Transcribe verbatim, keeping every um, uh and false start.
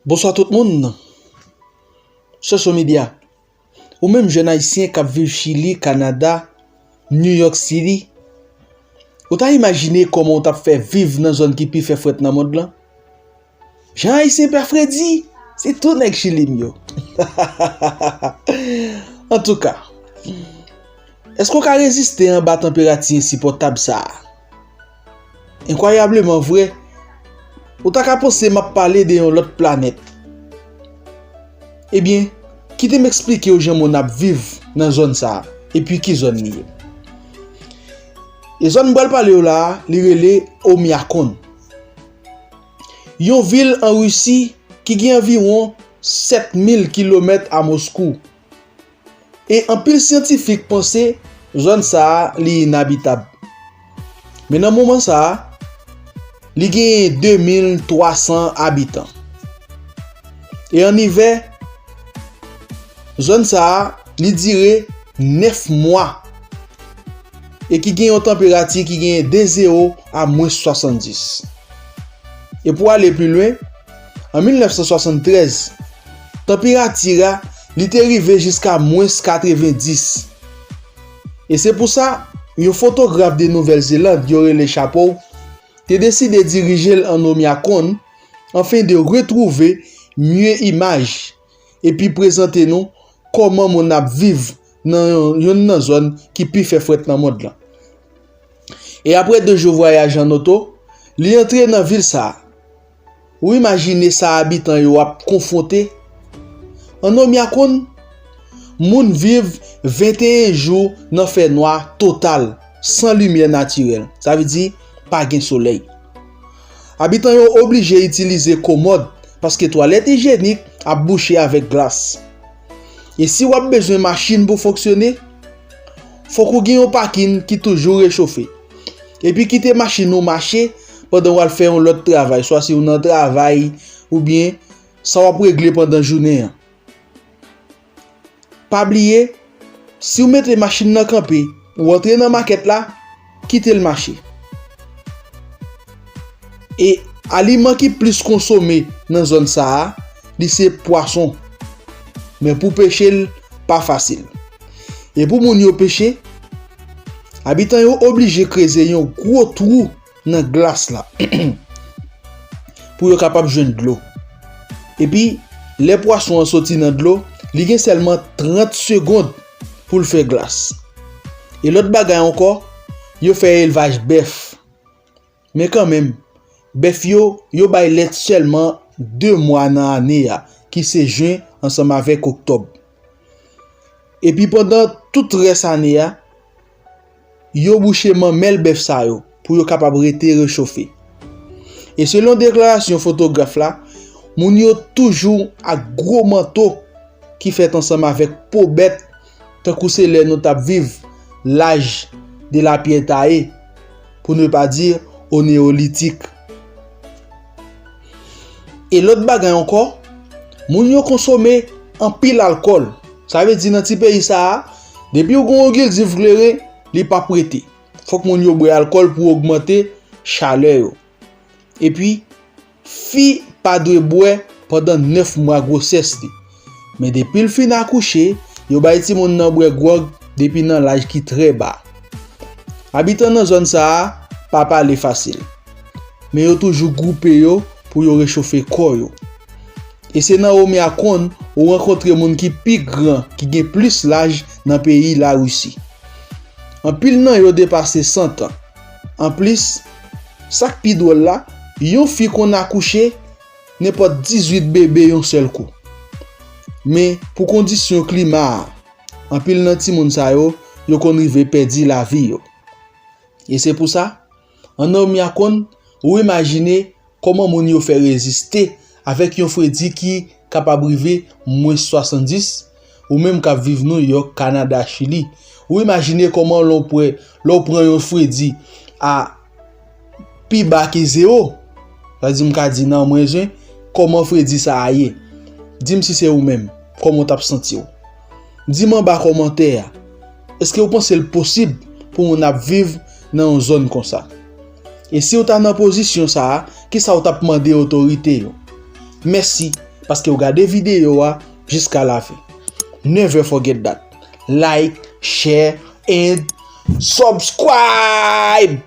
Bonswa tout moun. Soso Media. Ou menm jèn ayisyen k ap viv Chili, Kanada, New York City, ou ta imajine kòman w t ap fè viv nan zòn ki pi fè frèt nan mond lan? Jan ayisyen pè fredi, se tou nèg Chili m yo. Antouka, èske w ka reziste anba tanperati ensipòtab sa a? Enkwayableman vre, ou ta ka panse m ap pale de yon lòt planèt. Ebyen, kite m eksplike w jan moun ap viv nan zòn sa a, epi ki zòn li ye. E zòn m pral pale w la a, li rele Omiakon. Yon vil an Risi ki gen anviwon sèt mil kilomèt a Moskou. E anpil syantifik panse zòn sa a li inabitab. Men nan moman sa a, li genyen de mil twa san abitan. E an ivè, zòn sa a, li dire nèf mwa. E ki gen yon tanperati ki genyen de zewo a mwens swasanndis. E pou ale pi lwen, an mil nèf san swasann trèz, tanperati a, li te rive jiska mwens katrevenndis. E se pou sa, yon fotograf de Nouvèl Zeland, yo rele Chapow, te deside dirije l an Omiakon, anfen de retwouve mye imaj, epi prezante nou kòman moun ap viv nan yon, yonn nan zòn ki pi fè frèt nan mond lan. E apre de jou vwayaj an oto, li antre nan vil sa a. Ou imajine sa abitan yo ap konfwonte? An Omiakon, moun viv venteyen jou nan fènwa total, san limyè natirèl. Sa vle di, pa gen solèy. Abitan yo oblije itilize komòd, paske twalèt ijyenik ap bouche avèk glas. E si w ap bezwen machin pou fonksyone, fòk ou gen yon pakin ki toujou rechofe. Epi kite machin ou mache pandan w al fè yon lòt travay, swa si w nan travay, oubyen sa w ap regle pandan jounen an. Pa bliye, si w mete machin nan kanpe, ou antre nan makèt la, kite l mache. E aliman ki plis konsome nan zòn sa a, li se pwason. Men pou peche l, pa fasil. E pou moun yo peche, abitan yo oblije kreze yon gwo twou nan glas la pou yo kapab jwenn dlo. Epi, lè pwason an soti nan dlo, li gen sèlman trant segonn pou l fè glas. E lòt bagay ankò, yo fè elvaj bèf. Men kanmenm, bèf yo, yo bay lèt sèlman de mwa nan ane a, ki se jen ansanm avèk oktòb. Epi pandan tout rès ane a, yo bouche manmèl bèf sa yo pou yo kapab rete rechofe. E selon deklarasyon fotograf la, moun yo toujou ak gwo manto ki fèt ansanm avèk po bèt, tankou se lè nou t ap viv laj de la pyè taye, pou ne pa di o neyolitik. E lòt bagay ankò, moun yo konsome anpil alkòl. Sa vle di nan ti peyi sa a, depi w gen yon gildiv kleren, li p ap rete. Fòk moun yo bwè alkòl pou ogmante chalè yo. Epi, fi pa dwe bwè pandan nèf mwa gwosès li. Men depi l fin akouche, yo bay timoun nan bwè gwòg depi nan laj ki trè ba. Abitan nan zòn sa a pa pale fasil. Men yo toujou gwoupe yo pou yo rechofe kò yo. E se nan Omiakon ou rankontre moun ki pi gran, ki gen plis laj nan peyi Larisi. Anpil nan yo depase san tan. Anplis, sa k pi dwòl la, yon fi konn akouche nenpòt dizuit bebe yon sèl kou. Men, pou kondisyon klima a, anpil nan timoun sa yo, yo konn rive pèdi lavi yo. E se pou sa, an Omiakon, ou imajine kòman moun yo fè reziste avèk yon fredi ki kapab rive mwens swasanndis, ou menm k ap viv Nouyòk, Kanada, Chili. Ou imajine kòman lè w pran, lè w pran yon fredi a pi ba ke zewo, sa di m ka di nan mwens ven, kòman fredi sa a ye? Di m si se ou menm, kòman w t ap santi w? Di m anba kòmantè a, èske w panse l posib pou moun ap viv nan yon zòn konsa? E si w ta nan pozisyon sa a, kisa w t ap mande otorite yo? Mèsi, paske w gade videyo a jiska lafen. Never forget that. Like, share, and subscribe!